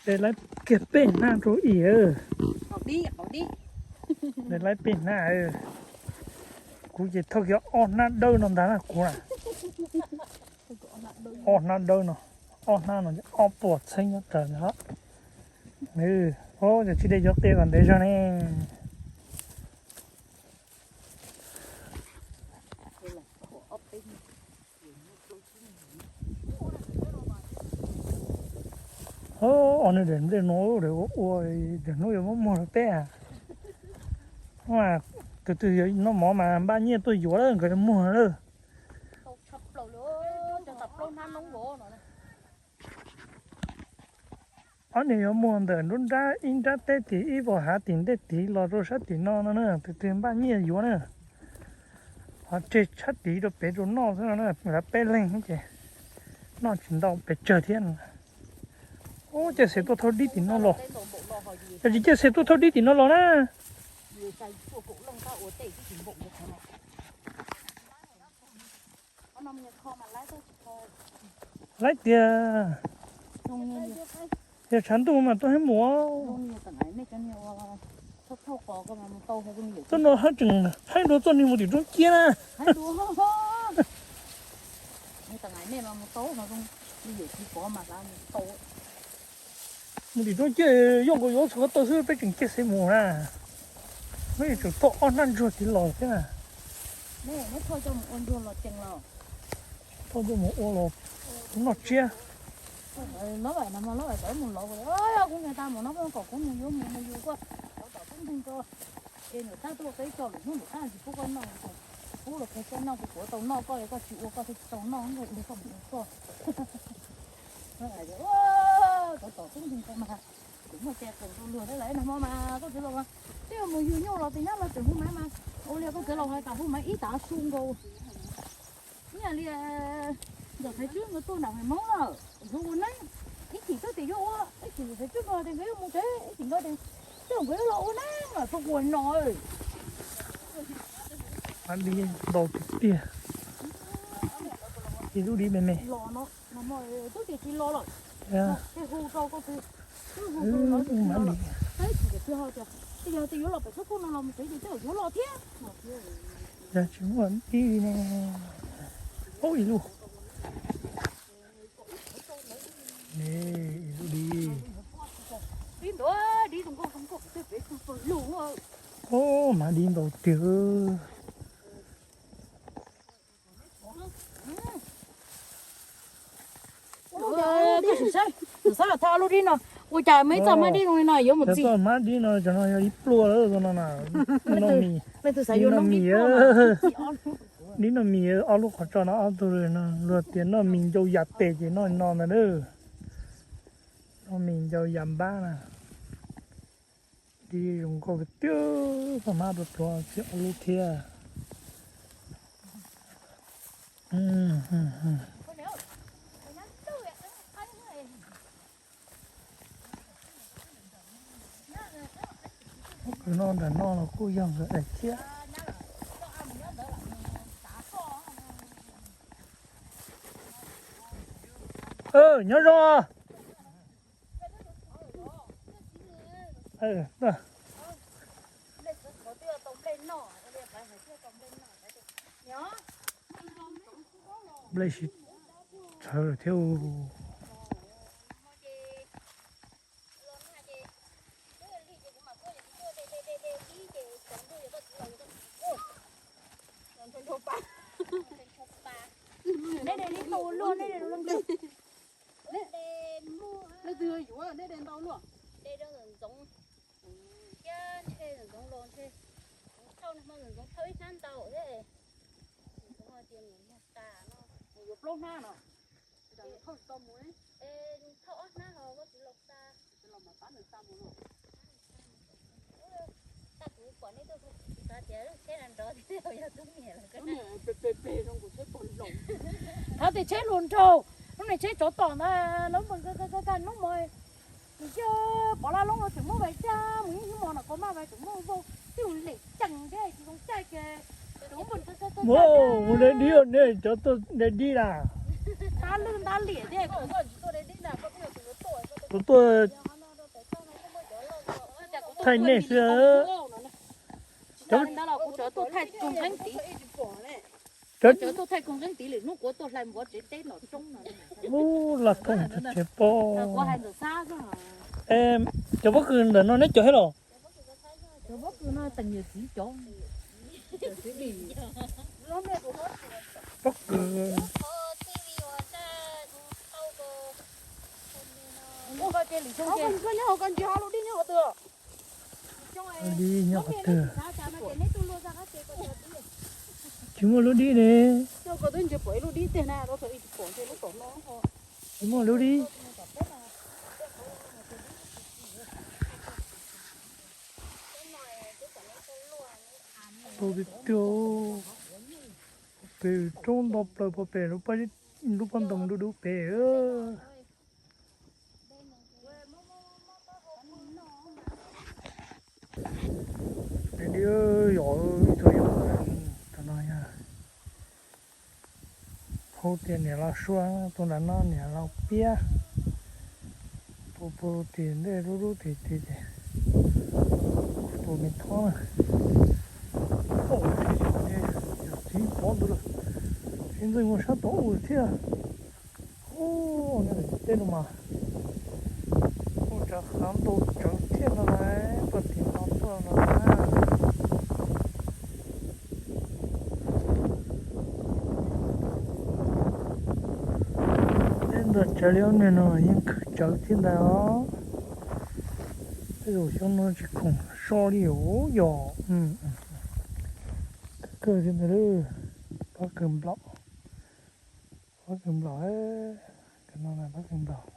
Ces laib kiag peb hnab rau ib. Ces laib peb hnab. Kuv ces thauj kiag ob hnab dawb no ntag na kuv na. Ob hnab dawb no, ob hnab no ob puas txheeb nyob raws ntag. Ces tsis de cov qia kom ntev zog ne. Os, nws daim nplej no ua ua, daim hnub yuav muab muag rau peb. Tus twg yuav noj mov mas npaj nyiaj tuaj yuav lawm, nkawd yuav muag lawm. Ob niag yuav muag ntawm nruab nrab, ib nrab teb tim ib vos hav tim ntej tid los rau sab tim no no na, tus twg npaj nyiaj yuav na. Ho tseg sab tid rau pem rau noj xwb no na, peb leeg ces noj tsis ntau pes tsawg thiab no. Ub, Caij Xev tuaj thauj dib tim no los. Yog tsis Caij Xev tuaj thauj dib tim no los na. Laib tiag. Yog tshav ntuj mas tuaj heev mus. Tuaj no haj tseem heev dua txoj niag mus tim roob ciab na. Mus tim roob ciab, yog nkaus yuav txhua taw xwb peb tseem Caij Xev mus na. Peb tseem thauj ob hnab ntsuag tid los thiab na. Thauj coj mus ua los noj tsiab. Kuv muaj tes qees rau luag thiab lawm, nag hmo mas koj txiv laus twb mus yug nyuj los tus nyab los tseem hu maiv mas, ua li koj txiv laus hais tas hu maiv ib tav su nkaus. Ib yam li ntawm Faiv Tswb nkawd tuaj nram Haiv Hmoob lawm, nkawd ua neeb, ib chim twb tias yuav ua, ib chim Faiv Tswb nkawd tias nkawd yuav mus tsev, ib chim nkawd tias twb nkawd yuav los ua neeb lawm thaum ua no. Dib ntau tiag tiag. Ib lub dib me me. Twb tias tsis los lawm, hu rau koj txiv, twb hu rau lawv tias tsis los lawm, tab sis tias tsis ho tias twb yog tias yuav los pem txhua khau no los mus tsev ces twb yuav los thiab. Yog tsis muaj dib ne. Ub, ib lub dib. Ub, hmav dib ntau tiag. Koj sim saib, sim saib los thaij ob lub dib no, ua cas muaj ib txoj hmab dib zoo li no yuav mus txi. Txoj hmab dib no cov no yog ib pluag lawm no na. Leej twg xav yuav noj mis, dib noj mis ob lub qhov tso no ob tug no luag tias noj mis ncau yam tes ces noj no ntag na. Noj mis ncau yam npab na. Dib zoo nkauj tiag, txoj hmab pluag pluag txi ob lub thiab. Kwv no nram no los kuj yog nkawd daim thiab. Nyob zoo. Nplej sib txhawv lawm thiab. Leej twg yuav, neb de ntau luaj. Thiab ntshe ntxoov los ntshe thauj, nag hmo ntxoov thauj ib hnab ntau thiab. Ntxoov tias nws muag tas no. Yuav plaub hnab no. Thauj tsis tau mus li. Thauj ob hnab ho koj txiv laus xa. Txiv laus mas pab nws xa mus no. Tab kuv pom nej tuaj, kuv xav tias lub tsheb no nrov thiab yog tub niam lawm. Tub niam pleg pleg pleg zoo, kuv tsheb pog laus. Thov tias tsheb hluas nraug, lub niag tsheb tsov tom ntawd lawv mus kaj kaj kaj hnub mos. Nws cia pov laj loob los tseem muab vais cab mus ib hnub mos no, koj maj vais tseem muab vau, twb lem cees thiab tsis zoo caij ces tseem muab mus kaj kaj kaj kaj. Mus de dib, nej cov tuaj de dib na. Ntab lwj ntab liam thiab. Kuv tuaj thaij nej xwb. Cov, cov tuaj thaij koog nqeeb tid lwm hnub kuv tuaj hlais npov tsev teb nram roob no. Ub, laj thooj tsev pob. Cov pob kws ntawm no neb cog thiab los? Cov pob kws no teem yawm txiv cov. Pob kws. Lub dib nyob qhov twg? Tsis muaj lub dib ne. Tsis muaj lub dib. Tau tiag tiag. Pem roob nto plaws pem lub pob ntoo dub dub pem. Dib yom, ib tug yom, tus no yog. Hu tias niam laus Suab, tus nram no niam laus Piab. Tus puag tim ntej lub lub tim tid ces tus me thob na. Yog txiv pov ntawd lawm, txiv ntxawg mus sab tod ua thiab. Ub, tej no mas ua tsav hav ntau tsawv thiab no na, puag tim no tuaj no na. Tej ntawd tsawv li ob niag no yeej khwv tsawv thiab ntag os. Tej zaum xyoo no tsis khoom so li os yog. Kawg kawg li ntawd lawm. Pob kws nplaum, pob kws nplaum, kws no pob kws nplaum.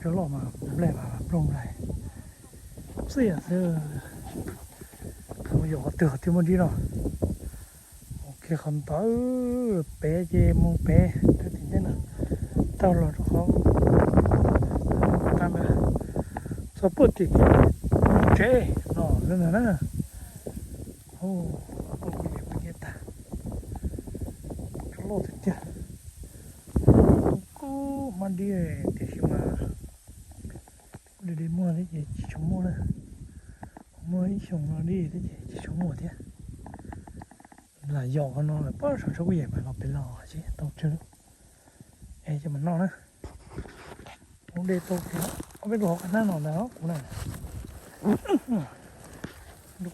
Cov loj mas nplej mas nplooj nplaig txiaj xwb. Mus yos qhov twg qhov twg muaj dib no. Mus kiag qhov ntawd pem ces mus pem rau tim ntej no, taug los rau qhov ta ntawd, txog puag tim tsev no xwb ntag na. Ua kuv yeej pw nyiaj tag, cov loj tiag tiag. Kub hmab dib tiam sis mas kuv li li muaj thiab ces tsis tshua muaj na. Muaj ib xyoos no dib thiab ces tsis tshua muaj thiab. Lam yos qhov no lawm pab saum tsob kuj yeem mas los pem los tsis tau tsawg. Es cov mam noj na. Ua dej tau kiag ob peb lub hauv qab hnab no ntag kuv na.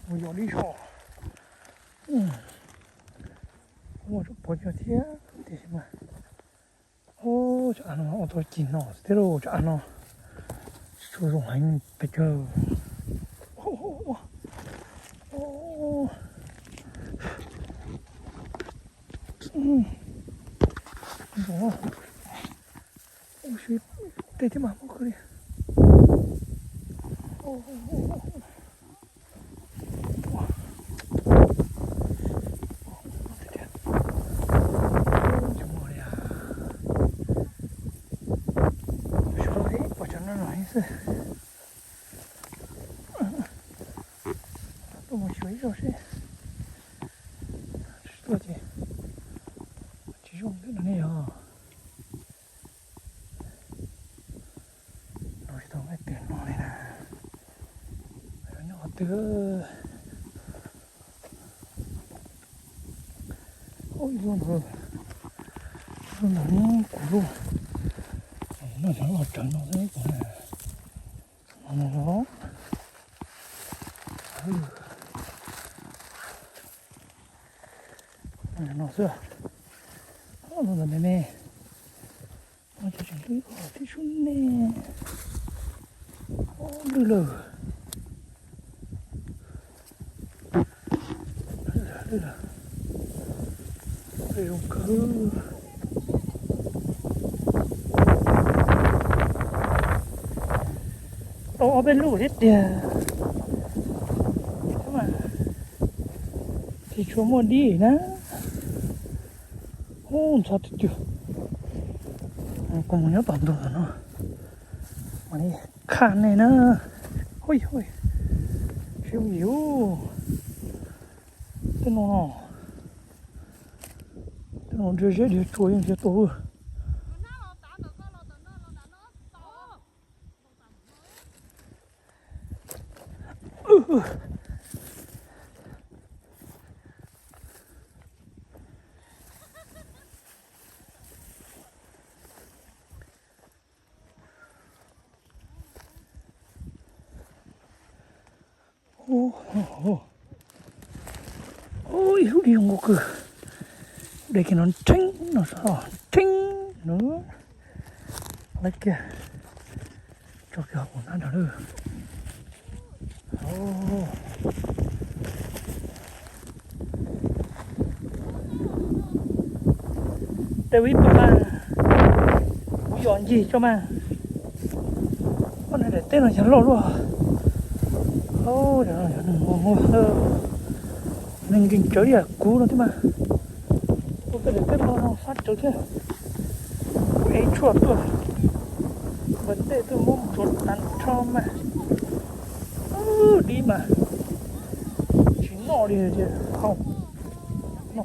Mus yos dib zog. Muaj tsob pov cog thiab tiam sis mas, cov av no ua tau cig no xwb thiab lauj, cov av no tsis tshua zoo heev pes tsawg. Tej thiab mas muaj qhwv li. Pom cov no no xwb. Tuaj mus xyuas ib zaug seb. Tsis tuaj ces tsis zoo thiab no ne yog. No tsis tau nqaij twg no li na. Nyob qhov twg? Ib lub ntawd, lub ntawd kuv lub. Noj cov loj tsawv no xwb kuv na. No xwb. Lub ntawd me me. Tseem lwj ib qho tib sub ne. Lwj lawm. Lwj lawm. Zoo kawg. Tau ob peb lub thiab tiag. Tsis tshua muaj dib na. Ub, ntxhov tiag tiag. Kuv mus nyob tom ntug no. Mas li khaj nej na. Hu, hu, siab yus. No, tej no nrhiav zeb nrhiav tsua yeej nrhiav tau. Ib lub dib zoo nkauj kawg, de kiag no rheeb no, rheeb no, lawv kiag, tso kiag hauv hnab nrog lawm. Tej ib tug mas, kuv yos ncig tso mas, ob daim teb no yog loj luaj. Neeg muaj muaj, neeg nkees tsawv ib yam kuv no thiab mas. Ua tej daim teb no no fab tsawv thiab. Kuv ev tshuaj tuaj, npawg tej tuaj muab tsuav tag nrho mas. Dib mas tsis noj li, hau no.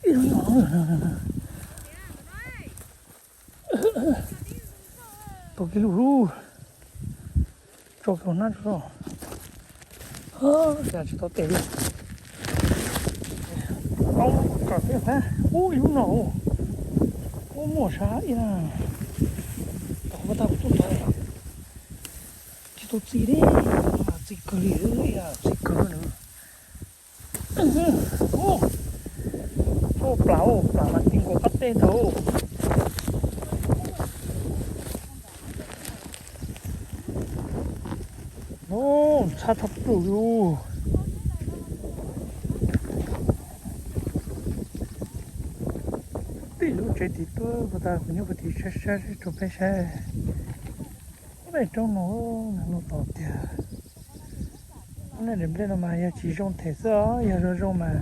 Ib lub nyuag no, tau kiag lub lub, tso kiag hnab tso. Cas tsis tau tes li. Ub, ib lub no, ub, muaj sab ib na. Tom qhov pab tag kuv tuaj ntawd, tsis tau txi li, txi kawg li, txi kawg li. Ub, plam, plam mas ti nkaus qab teb ntag. Ub, ntxhab tshaj plaws li. Tij lub tsev tim tuaj, puag ta kuv nyob puag tim saib saib rau peb saib. Ub, daim roob no, no tos tiag. Ub, daim nplej no mas yog tsis zoo them xwb os, yog zoo zoo mas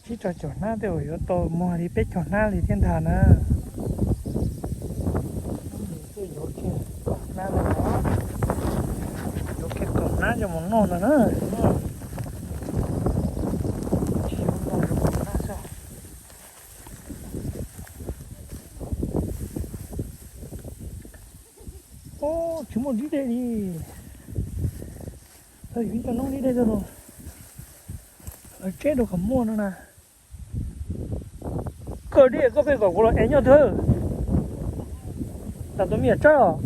tsib rau caum hnab tej uas yuav tau muag li peb caug hnab li thiab ntag na. Yuav kiag kaum hnab no, yuav kiag kaum hnab coj mus noj ntag na. Tsis yuav noj zoo kaum hnab xwb. Ub, tsis muaj dib dej li. Tau yus ib co noob dib dej tuaj rau lawv tseb rau kom muaj no na. Kawg dib koj pheej kom kuv los ev nyob twg? Tas tus me nyuam tsawb os.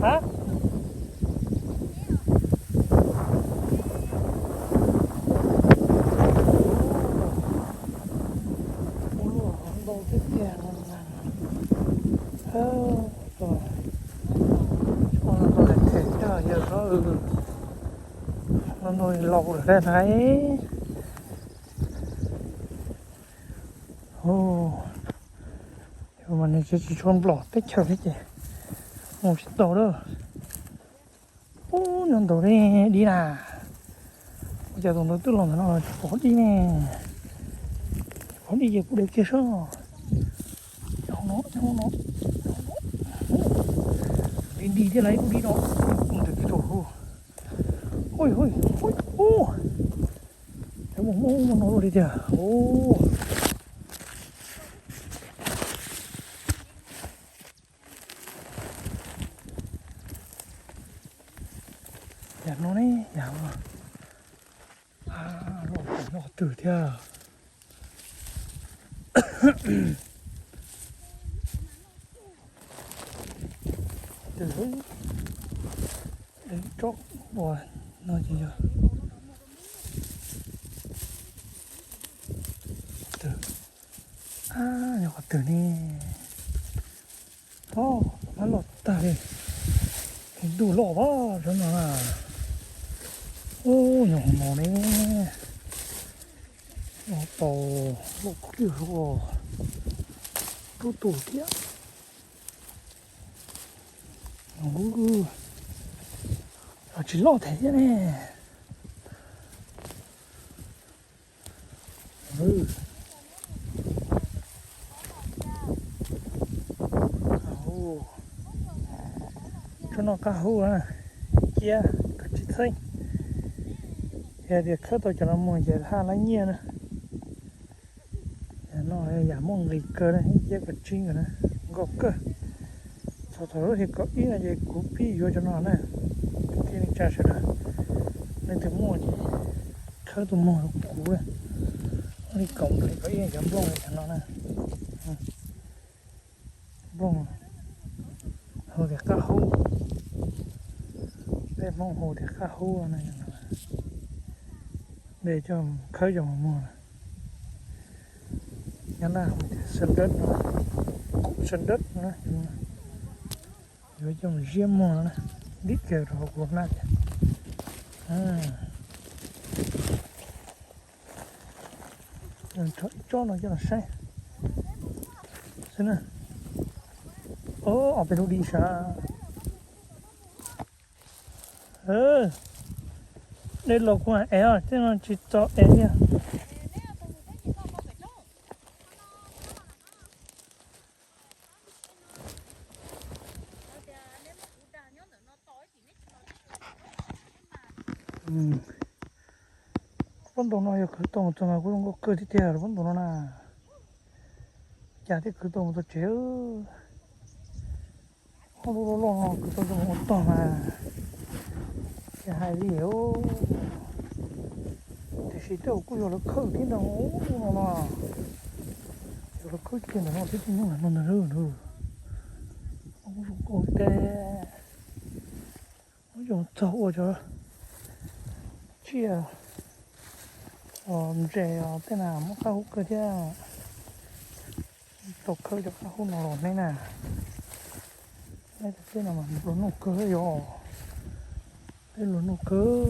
Ha? Ntau thiab tiag no. Ua no tau them thiab yawg hlob, no ntau laus lawm thiab na. Mas nws tseem tsis tshua nplom teb chaws thiab ces mus tsis tau lawm. Ub, nyob ntawd li dib na. Ua cas tus ntawd twb los ntawm no tsis pom dib ne? Tsis pom dib ces kuv de kiag seb. Nyob no, nyob no, nti nti thiab lawm ib lub dib no. Ntawm kiag rau hauv. Ui, ui, ui, ub. Cov mus muaj ub muaj no li tiag. Ub. Yam no ne, yam no. Los nyob qhov twg thiab? Twg, tsob ua no ces yog twg? Yog qhov twg ne? Os, mab loj tag li. Ntuj loj pab sab no na. Ub, nyuag hauv no ne. Tau loj kawg li os. Rub tus thiab. Ub, cov Tsis loj thiab ne. Tsob no qab hub na, ciab kav tsib txheeb. Yog tias khawb tau cov no mus ces haj lab nyiaj na. No yam muaj nqis kawg na, ciab kav tsib nkawd na, nkauj kawg. Txog thaum lub hli kaum ib no ces kuv pib yuav cov no na. Kwv tij neej tsa sawv daws, leej twg muaj ces khawb tuaj muag rau kuv na. Hli kaum ib cov nplooj cov no na. Nplooj hu tias qab hub, peb Hmoob hu tias qab hub no. Npe coj khawb coj mus muag. Nyob na, sandad no, kuv sandad no, yuav coj mus ziab muag no, dim kiag rau hauv kuv hnab thiab. Rho ib tsob no coj los saib xwb na. Ob peb lub dib sav. Dej los kuv ev os, tej no tsis txaus ev thiab. Pob ntoos no yog kwv tau mus txog mas kuj zoo nkauj kawg tiag tiag lawm pob ntoos no na. Cas thiaj kwv tau mus txog tsev. Ob lub loj loj no kwv tau zoo ua tog mas, ces hais li. Tiam sis tej zaum kuj yog lawv khawb thiab ntag no no, yog lawv khawb kiag ntawm no thiab tej nyuj ntawm no ntag. Kuj zoo nkauj tiag. Muab coj txog ua cov tsiaj ntses tej na muab qab hub kawg thiab. Tau khawb cov qab hub no los hnub na. Neb tej no mas luag nuj kawg yog, peb luag nuj kawg.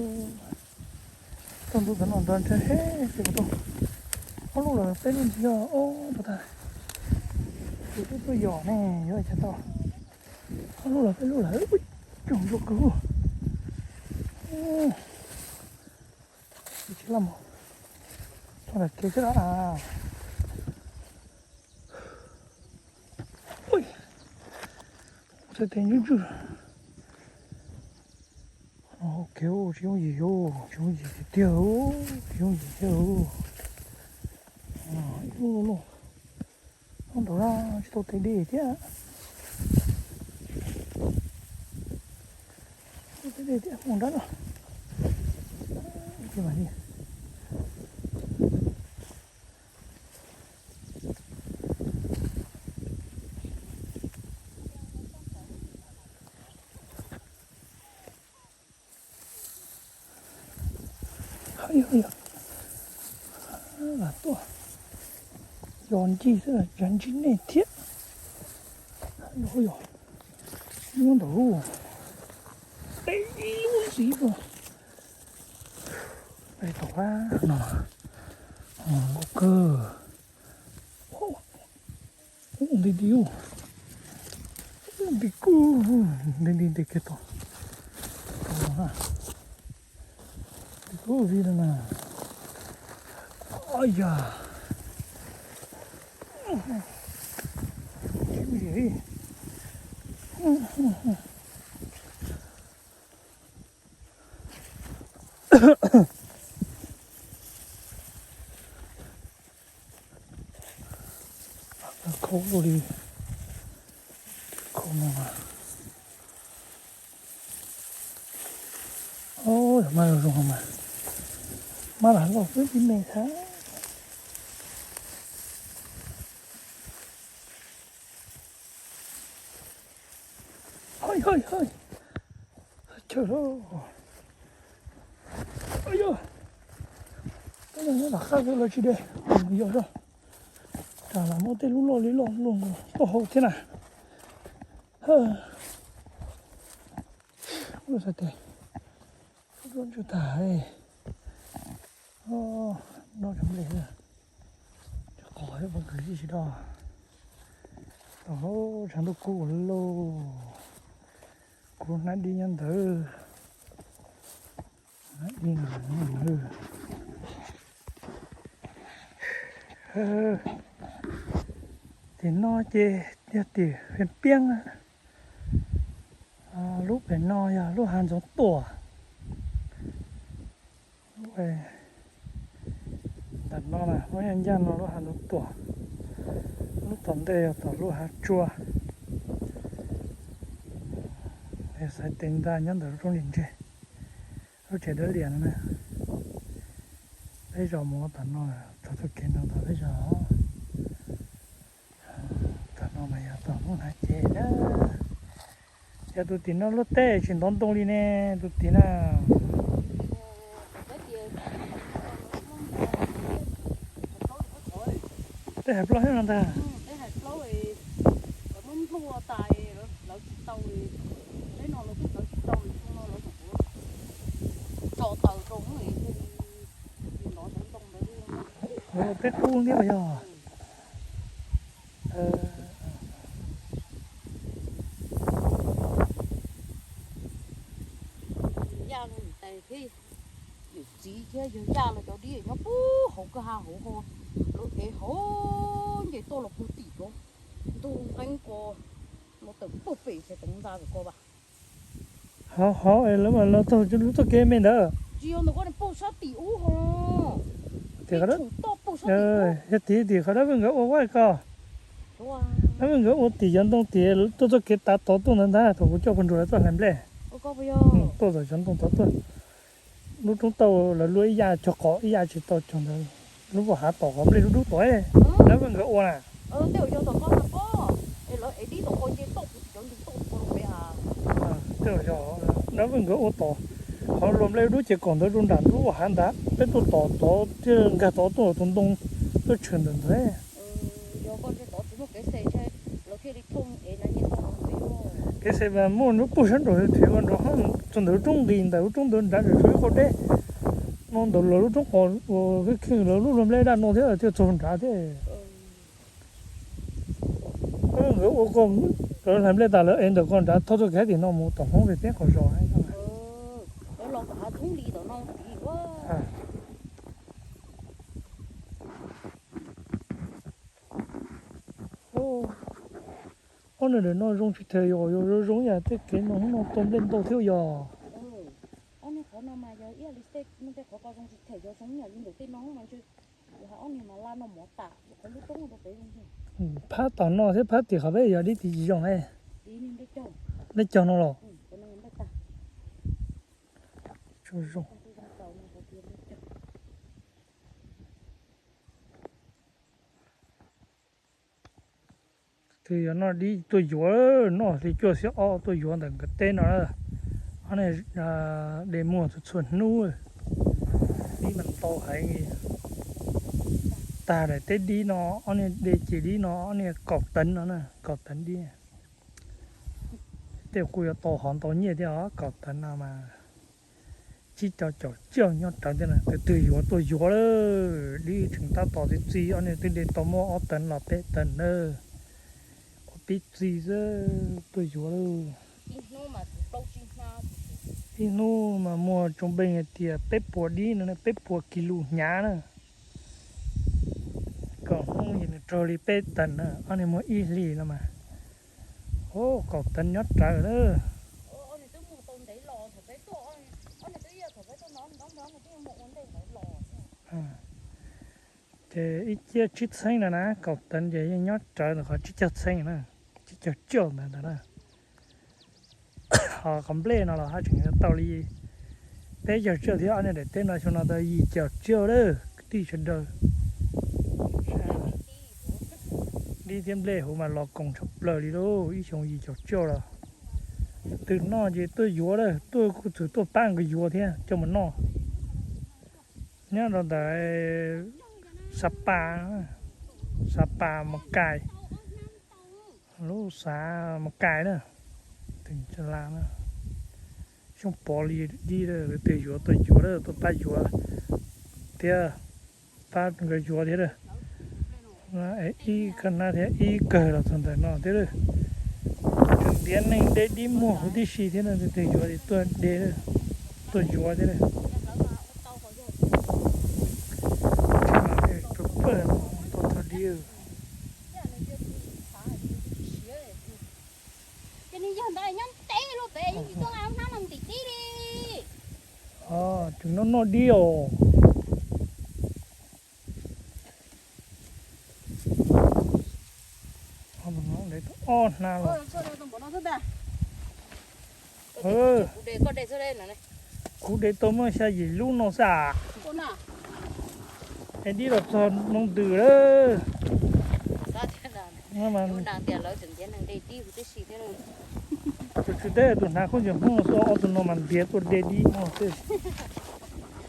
Tau ntu cov no nrov ntshe ces kuv tau ob lub los peb lub ntxiv os, puas tag. Kuv twb tuaj yos ne, yuav cas tau ob lub los peb lub lawm. Ui, coob npua kawg. Tsis laj mus txog nram kev xwb na. Txhais tes ntswg ntswg. Hauv kev tsis yooj yim, tsis yooj yim tiag tiag, tsis yooj yim tiag. Ib lub loj loj, ntawm no tsis tau tes dej thiab. Tsis tau tes dej thiab, mus nrab no. Yog, yog, lam tuaj yos ncig xwb, tsav ntsib nej thiab. Yog, yog, lub ntawd, ib lub ntxiv tuaj. Peb tom qab no, nkauj kawg. Nti nti, nti kub, nti nti nti kiag tod. Nti kub li no na. Au yas. Khaub li, khaub no mas. Maj los zoo mas, maj los loj xwb tib me thiab. Hoj, hoj, hoj, chaw lauj. Yog, lam qab los tsis de, yog zog. Tsam lam muab tej lub loj li loj luaj nkaus taub hau thiab na. Ua txhais tes, ua ntswg tag, noj cov nplej, cov qos pob kws tsis tsis do. Tau tshav ntuj kub ua lauj, kuv hnab dib nyob ntawd. Tim no ces yog tim Piab Piab, lub pem no yog lub hav Ntxoov Tuam. Ntawm no, lub ncaj ncaj no lub hav Ntxoov Tuam, lub tom ntej yog tom lub hav tsua. Xaiv tes nta nyob ntawm lub roob ntse ntse, lub tsev dawb lias no na. Peb zos mus tom no, txog txoj kev no tau peb zos. Tom no mas yog tom lub hnav ces na. Yog tus tim no luaj teb tsis ntov ntoo li ne, tus tim na. Tej hais plaub thiab no ntag. Peb qub thiab yog. Yam niam tais thiab yawm txiv thiab yawg Yaj lawv cov dib nyob puag hauv kwj ha hauv ho, lawv ev hauv nce tuaj los puag tim ko, ntug nqeeb ko, los tawm puag pem xais teev ntxa ko vas. Hov hov es lawv mas los taug lub txoj kev me ntawd. Tsis yog ntawm ko, nws puag sab tim ub ho. Tim qhov dab, yog tim tim qhov dab vwj nkawd ua vaj ko. Dab vwj nkawd ua tim cov ntoo tim tuaj txoj kev tav tod tuaj ntawd ntag, thaum kuv coj pog Nruas lawv tuaj hlais nplej. Tuaj tom cov ntoo tod tuaj. Lub roob tauj lawv luaj ib yam cog qos ib yam tsis tau cog ntawd. Lub voj hav tom qhov nplej dub dub tom, dab vwj nkawd ua na. Tej zaum yog dab vwj nkawd ua tom qhov luaj nplej dub ces kom ntawd rau nram lub voj hav ntag, peb tuaj tom tod thiaj nkag tod tuaj tus ntoo tuaj tshwm ntawm ntawd. Kev xais mas muaj nruab puag sab nraud, thaum ua nraud txog ntawm lub roob nqis ntawm lub roob ntawd nrad tsuas ib qho deb. No ntawm lawv lub roob qos uas kheej lawv lub luaj nplej daj no thiab thiaj txog nrad thiab. Nkawd ua ko, lawv hlais nplej tas lawv ev ntawm ko nrad thauj txoj kev tim no mus tom Hmoob pem peb qhov zos. Ob niag ntawm no zoo tsis them, yog zoo zoo yam tej kev no hnub no tau nplej ntau thiab yog. Phab tom no thiab phab tim qhov peb yog dib tim tsis zoo. Nplej cog no los. Tsuas zoo. Twb yog noj dib tuaj yuav, noj hli cuaj xyoo ob tuaj yuav ntawm nkawd teb no. Ob niag de muag txhua txhua hnub, dib mas ntau heev. Tag daim teb dib no, ob niag de ces dib no, ob niag kaum teev no na, kaum teev dib. Tej kuj yuav tau hov ntau nyiaj thiab os, kaum teev no mas tsib caug caum tsiaj nyob rawv thiab na. Tus twg yuav tuaj yuav lawm, dib tseem tab tom txi txi, ob niag twb de tau muaj ob teev los peb teev na. Ua pib txi xwb tuaj yuav lawm. Ib hnub mas muag tsoom npeej hais tias peb puas dib no, peb puas kis lus hnyav na. Kaum hnub ces nws raug li peb teev na, ob niag muag ib hlis no mas. Kaum teev nyob rawv na. Ces ib ciab tsib txheeb no na, kaum teev ces yeej nyob rawv ntawm qhov tsib caug txheeb na, tsib caug tsiaj ntawd ntawd na. Ho qhov nplej no los haj tseem yuav tau li peb caug tsiaj thiab, ob niag daim teb no xyoo no tau yim caum tsiaj lawm kwv tij sawv daws. Dib thiab nplej huv mas los koom tshaj plaws li lauj, ib xyoo yim caum tsiaj los. Tus twg noj ces tuaj yuav lawm, tuaj kuj txwm tuaj pab nkawd yuav thiab coj mus noj. Nyob rau ntawm Sa Pas, Sa Pas Mus Kais, lub xav Mus Kais na, teb Sa Las na. Xyoo pov li dib, tus twg yuav tuaj yuav lawm, tuaj pab yuav thiab, pab nkawd yuav thiab. Ib kawg nab thiab ib kawg los txog ntawm no thiab. Tseem ntiav neeg de dib muag huv tib si thiab, tus twg yuav tuaj de, tuaj yuav thiab. Noj noj dib os. Ob hnab los. Kuv de tau muaj xya yim lub no xwb as. Es dib los txog moo ntws lawm. Tus tswv teb tus hnav khaub ncaws Hmoob no xwb, ob tug no mas ntiav tuaj de dib no xwb.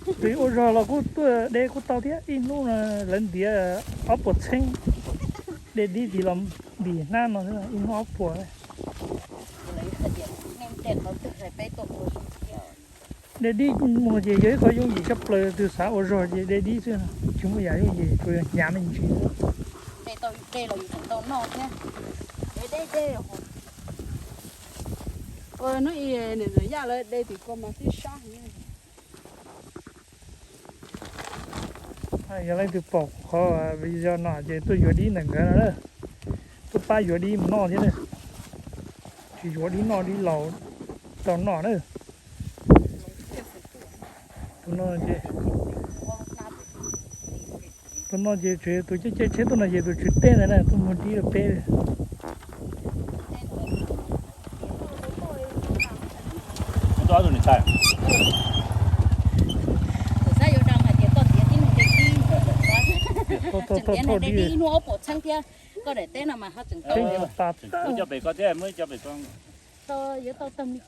Tus ua zog los kuj tuaj de kuj tau thiab, ib hnub no lawv ntiav ob puas txheeb. De dib tig los ntim hnab no xwb, ib hnub ob puas. De dib muag ces yog ib qho yooj yim tshaj plaws, tus xav ua zog ces de dib xwb, tsis muaj yam yooj yim, tsuas yog hnyav me ntsis. Ua hnub i niam ntxawm Yaj lawv de tim ko mas sib sab heev. Yog leej twg pom qhov video no ces tuaj yuav dib ntawm nkawd no na, tuaj pab yuav dib mus noj thiab na. Tsis yuav dib noj dib laus rau noj na. Tus no ces, tus no ces tseem tus caij caij tsheb tuaj no ces tus tswv teb ntawd na tuaj muag dib rau peb. Tseem tiav neeg de dib ib hnub ob puas txheeb thiab, koj daim teb no mas ho tseem tau. Cov pem ko thiab, muab cov pem ko. Yuav tau tag li